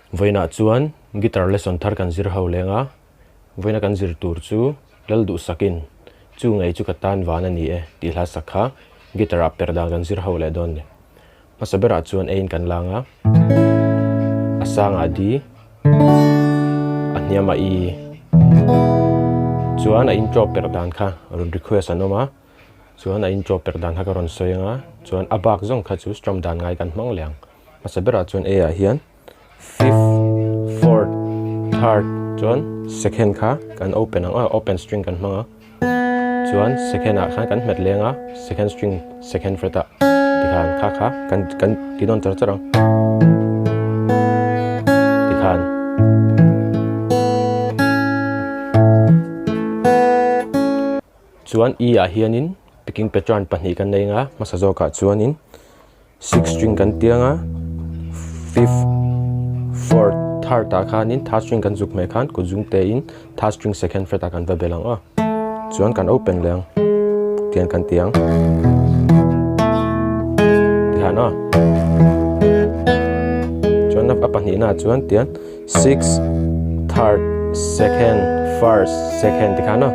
Vawiinah chuan guitar lesson thar kan zir ho leng a, vawiina kan zir tur chu lal duhsakin chu ngei chu ka tan van a ni e tih hla sak kha guitar ah per dan kan zir ho leh dawn ni. Hmasa berah chuan A in kan lang a, a sangah D, a hniamah E. Chuan a intro per dan kha rawn request an awm a, chuan a intro per dan kha ka rawn sawi ang a, chuan a bak zawng kha chu strum dan ngai kan hmang leh ang. Hmasa berah chuan A ah hian fifth, fourth, third chuan second kha kan open ang a, open string kan hmang a, chuan second ah khan kan hmet leng a, second string second fret ah tikhan kha kha kan kan ti nawn char char ang tikhan. Chuan E ah hianin picking pattern pahnih kan nei ang a, hmasa zawkah chuanin Sixth string kan tiang a, fifth, fourth, third ah khanin third string kan zuk hmeh khan kut zung te in third string second fret ah kan va bel ang aw. Chuan kan open leh ang tiang kan ti ang tikhan aw. Chuan a pahnihna ah chuan tian sixth, third, second, first, second tikhan aw.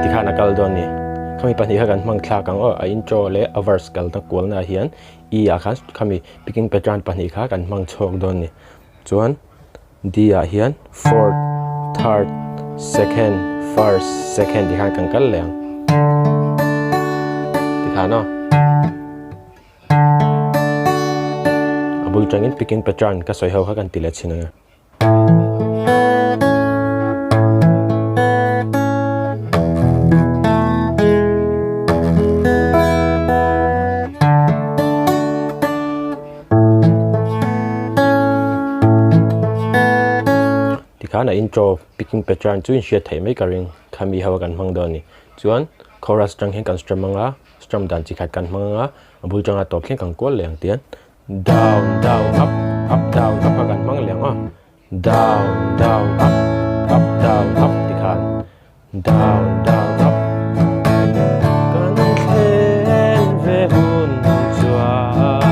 Tikhan a kal dawn ni. Khami pahnih kha kan hmang thlak ang aw. A intro leh a verse kalna kualna ah hian E ah khan khami picking pattern pahnih kha kan hmang chhuak dawn ni. Chuan D ah hian fourth, third, second, first, second tikhan kan kal leh ang. Tikhan aw. A bul tangin picking pattern ka sawi ho kha kan ti leh chhin ang e. Tikhan a intro picking pattern chu inhriat theih mai ka ring khami ho a kan hmang dawn a ni. Chuan chorus tang hian kan strum ang a, strum dan chi khat kan hmang ang a, a bul tanga tawp thleng kan kual leh ang tian down down up up down up kha kan hmang leh ang a, down down up up down up tikhan down down up kan thlen ve hun chuan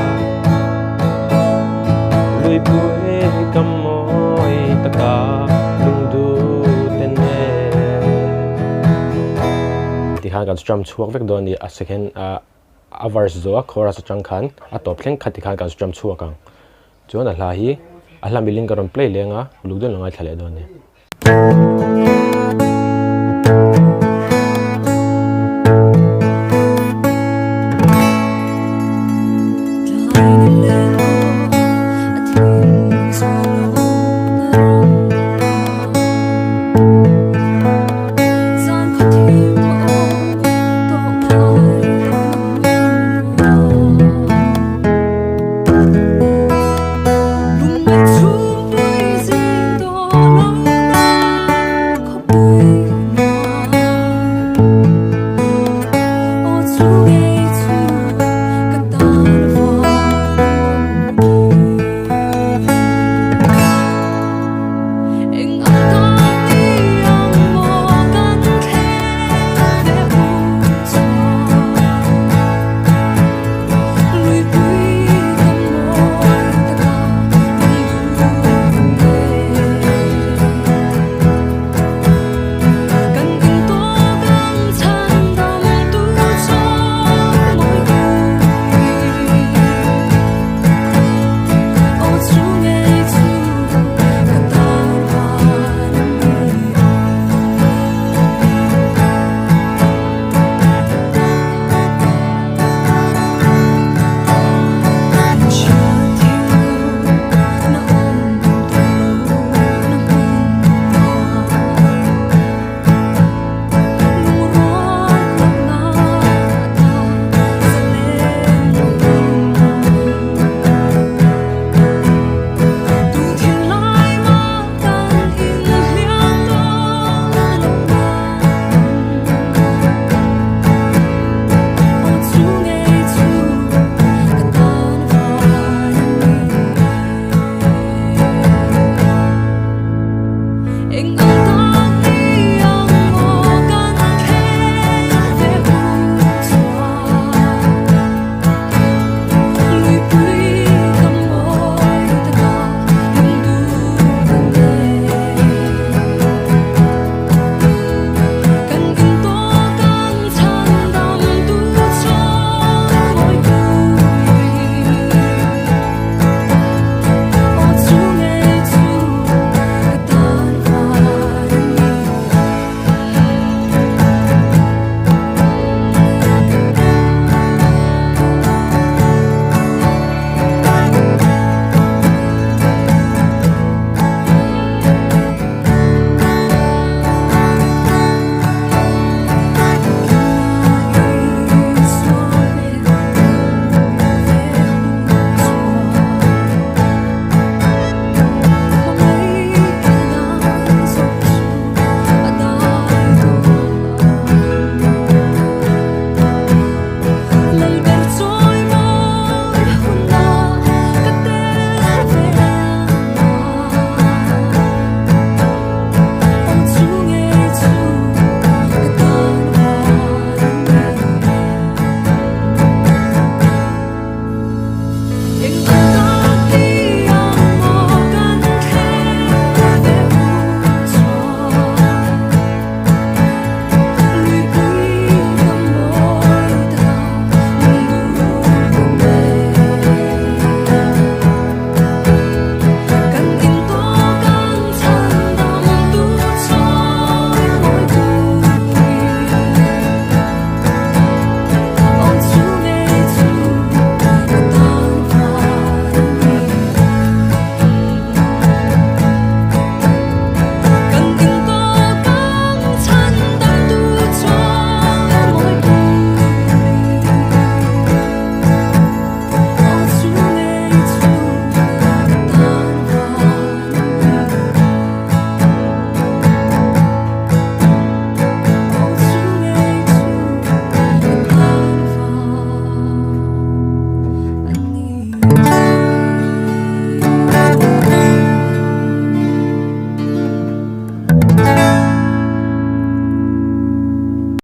luipui ka mawi taka lungdu te nen tikhan kan strum chhuak vek dawn a ni a second ah a verse zawh a chorus atang khan a tawp thleng khat tikhan kan strum chhuak ang chuan a hla hi a hla miling ka rawn play leng a uluk dawn lo ngaithla leh dawn a ni.